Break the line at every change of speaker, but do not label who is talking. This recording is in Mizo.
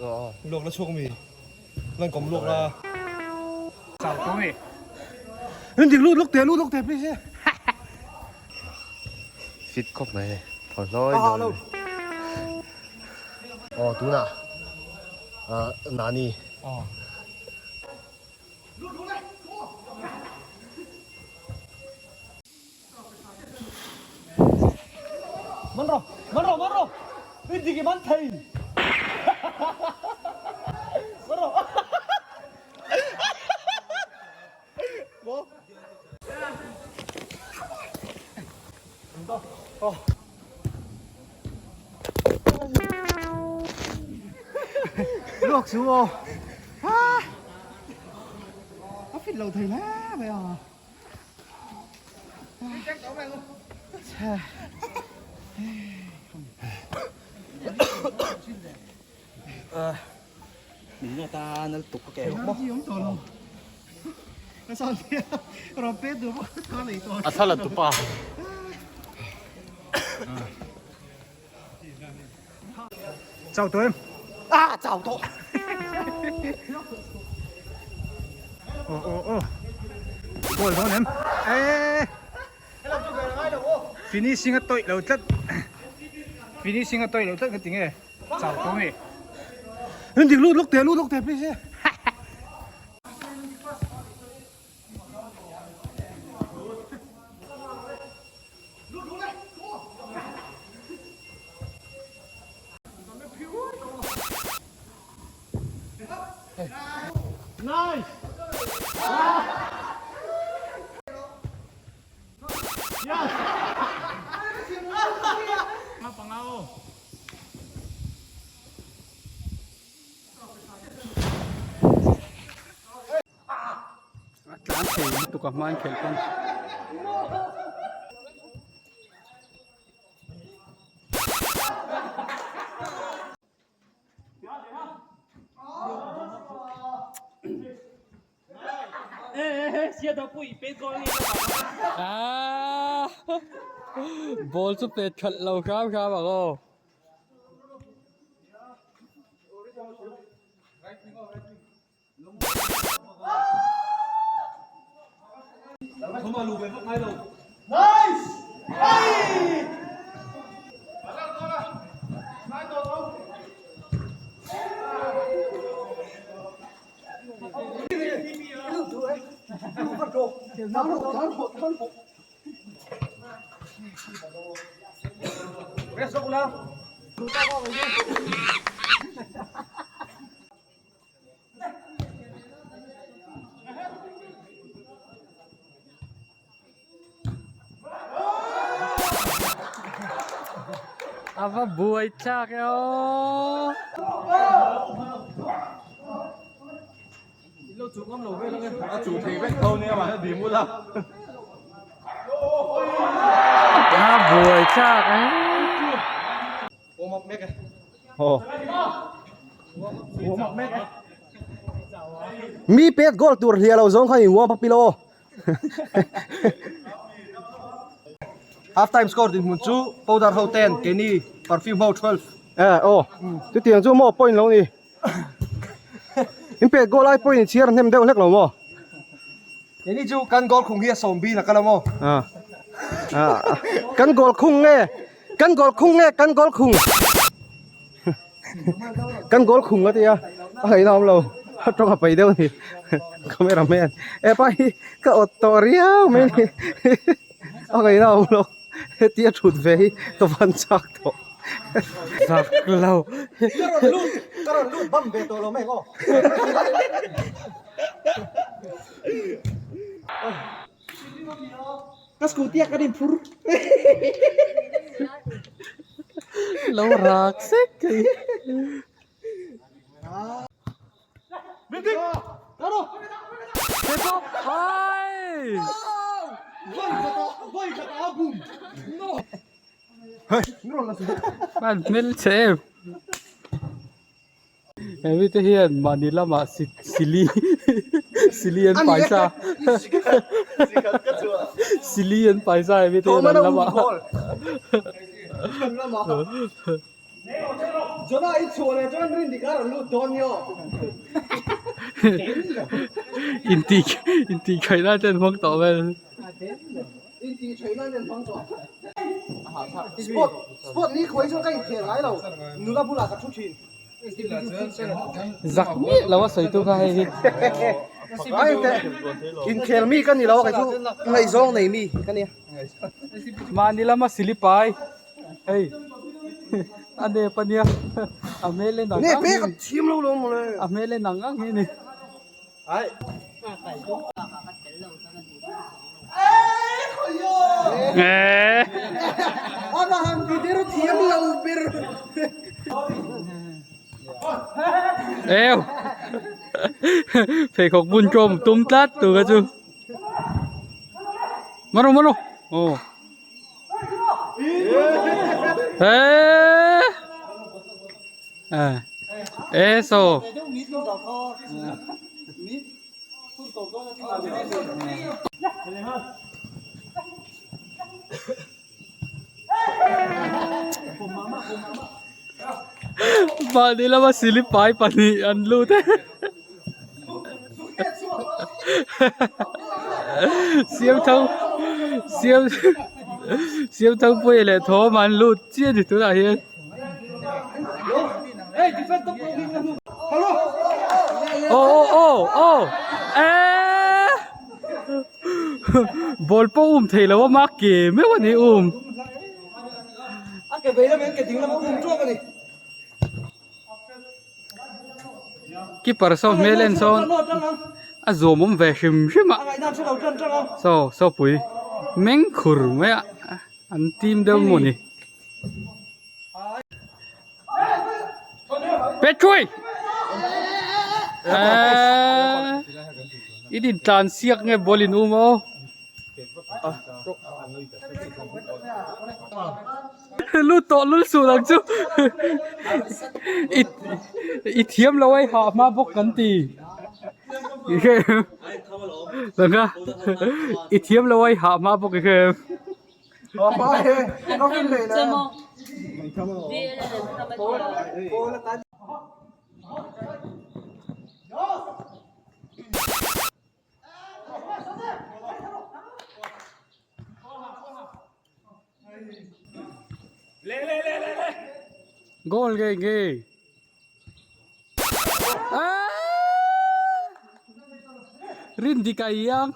Luak la chhuak mi. Lan kawm luak la.
Chau tawh mi.
Rindik lut lawk teh lut lawk teh please.
Fit khawp mai thaw hlawi hlawi. Aw tunah Nani.
Man rawh man rawh man rawh i dik i man thei man rawh maw
Luak chu aw a fit lo thei hle mai a.
A thla la tupa.
Chau tawh em? Ah chau tawh. Aw aw aw. Goal dawn em? Eee. Finishing a tawih lo tlat. Finishing a tawih lo tlat ka ti nge. Chau tawh nge.
Rindik lut lawk teh lut lawk teh please.
A tlan thei lutuk a hmain khelh pawn. Ah! Ball chu pet khalh lo hram hram ang aw. A va buai thlak e aw. A buai thlak e.
Mi pet goal tur hliah lo zawng khan in warm up ilo. Half time score dinhmun chu powder ho ten keini perfume ho 12. Eh aw chutiang chu maw point lo ni. In pet goal ai point in chhiar hnem deuh hlek lo maw. Keini chu kan goal khung hi a sawm bin a kal a maw? Ah. Ah. Kan goal khung nge? Kan goal khung nge? Kan goal khung. Kan goal khung a tia. A ngaihna awm lo. A tawng a pai deuh a ni. Camera man. E pa hi ka awt tawh riau mai ni. A ngaihna awm lo. Hetia thut ve hi ka van chak tawh.
Zak lo.
Ka rawn lut, ka rawn lut bam ve tawh lo mai ang aw. Ka scooty a kan inphur.
Lo rak sek kei. An hmel chhe em. He mite hian mahni lamah sili sili an paisa sili an paisa he mite hian an lamah.
Jonah i chhuah leh chuan rindik a rawn lut dawn nge aw.
Intih intih khaih nan ten hmang tawh vel.
Intih theih nan ten hmang tawh. Sport sport ni khuai chuan ka inkhel ngai lo. Nula bulah ka thu thin.
Zak miah lo a sawi tu kha hei hi.
Ai teh inkhel mi ka ni lo a kei chu ngaihzawng nei mi ka nia.
Mahni lama silipai hei a nep a nia a hmel en ang ang hi a hmel en ang ang hi a ni. Eu pheikhawk bun tlawm tum tlat tur kha chu maro maro aw eh eh so Mahni lama silipai pahnih an lut e. Siam thang siam siam thang puia leh thawm an lut chiah a ni tunah hian. Aw aw aw aw eee ball pawh um thei lo a ma ke meuh a ni um. Keeper saw hmel en sawn a zuam awm ve hrim hrim a saw saw pui meng khur mai a an team deuh maw ni. Petrui! Eh, i din tlan siak nge ball in um aw. Lut tawh lul suh ang chu. I i thiam lo ai hah hma bawk kan ti. I hre em? Langa i thiam lo ai hah hma bawk i hre em? Goal nge nge. Rin dika iang.